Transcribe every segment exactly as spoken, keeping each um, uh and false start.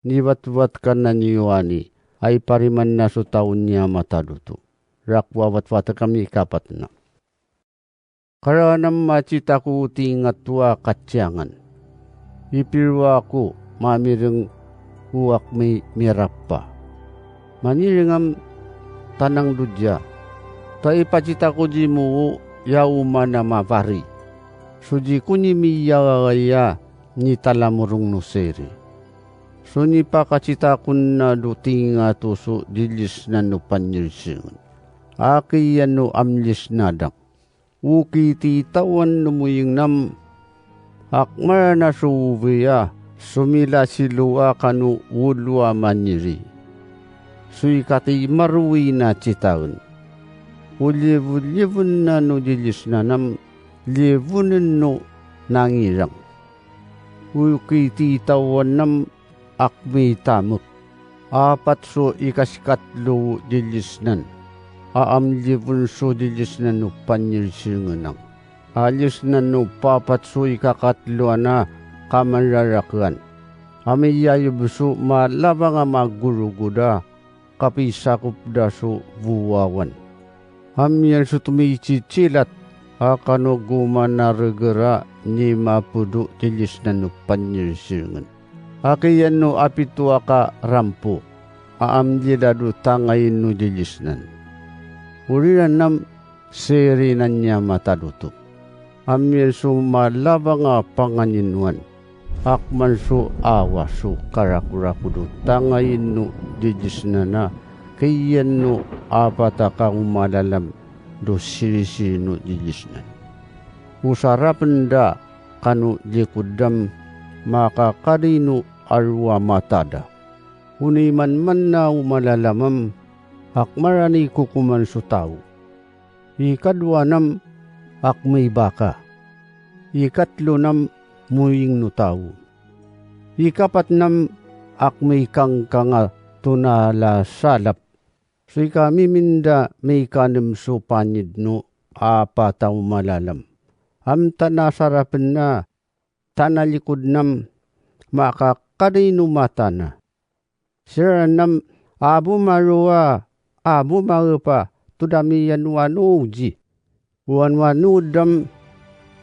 ni watwat ken ni Yohani a iparimanna so taon ni Ama ta duto. Rakuawatwatekami ikapatna. Karanem macitako ti ngato a katiangan. Ipiruako, mamireng uak mi-, mirappa. Manirengam ta nangdudia, ta ipacitako di muo ya umana mapari. So di ko ni miyawawaya ni talamurong no siri. So ni pakacitakonda do ti ngato so dilisnan no panyirsirengen. Aki yan no amlisnadak. Uki ti tawen no muyengnam, akmarana so ubi a sumilasilu a kano ulo a manyiri. Suika ti maruina ti tawen. Ulibulibonna no dilisnanam, libonen no nangirang. Uki ti tawennam, akmi tamek. Apat so ikaskatlo dilisnan. Aamlibon so dilisnan no panyirsirengenak. Alisnan no papat so ikakatlo a kamanrarakean. Amiyayeb so malabang a magurugoda, kapisakopda so buwawan. Ammien so tumichichilat a kano gumanaregera ni mapudo ti lisnan no panyirsirengen. Akiyan no apito a karampo, aamlida do tangayen no dilisnan. Urirannam, sirinan ni Ama ta duto. Ammien so malabang a panganinnuan. Akman so awa so karakurakudo tangayen no dilisnana, kiyen no apat a kaumalalam do sirisiri no dilisnan. Usarapenda kano likuddam makakadi no arua matada. Uniman manna umalalamam, akmarani kokoman so tao. Ikaduanam, akmi baka. Ikatlonam, muing no tao. Ikapatnam, akmi kangkanga tuna la salap. Sika miminda, mikanem so panid no apat a umalalam. Amta nasarapenna, ta nalikudnam, makakadi no matana. Sirannam, abu marua, abu maepa, to damiyan wano di. Wanwanueddam,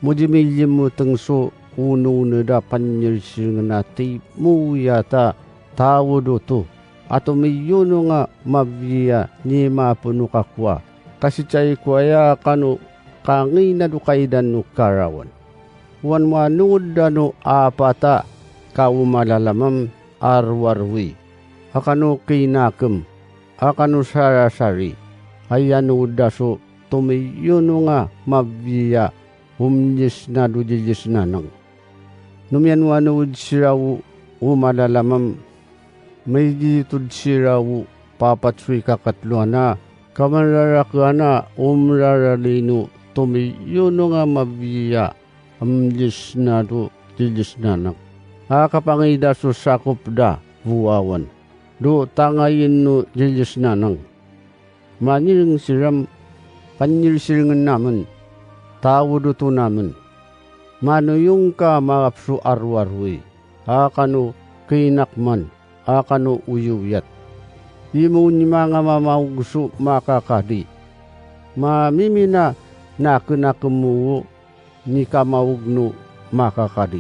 mo di millimuteng so unoneda panyirsirengenna ti muyata tao duto, a tumiyuno nga mabia ni mapuno kakua, kasitaiko aya kano kangina do kaidan no karawan. Wanwanuedda no apata kaumalalamam a ruarui, a kano kinakem, a kano sarasari, ayanoda so tumiyuno nga mabia, umlisna do dilisnanang. No mianwano ed siraw umalalamam, mayditod siraw papat so ikakatloana, kamanrarakeana, umraralino tumiyuno nga mabia, umlisna do dilisnanak. A kapangida so sakopda buawan, do tangayen no dilisnanang. Manireng siram, panyirsirengennamen, tao dutonamen. Manuyongka mangapso a ruarui, a kano kinakman, a kano uyoyat. Immunima nga mamaugso makakadi. Mamimina nakenakem muo ni kamaugno makakadi.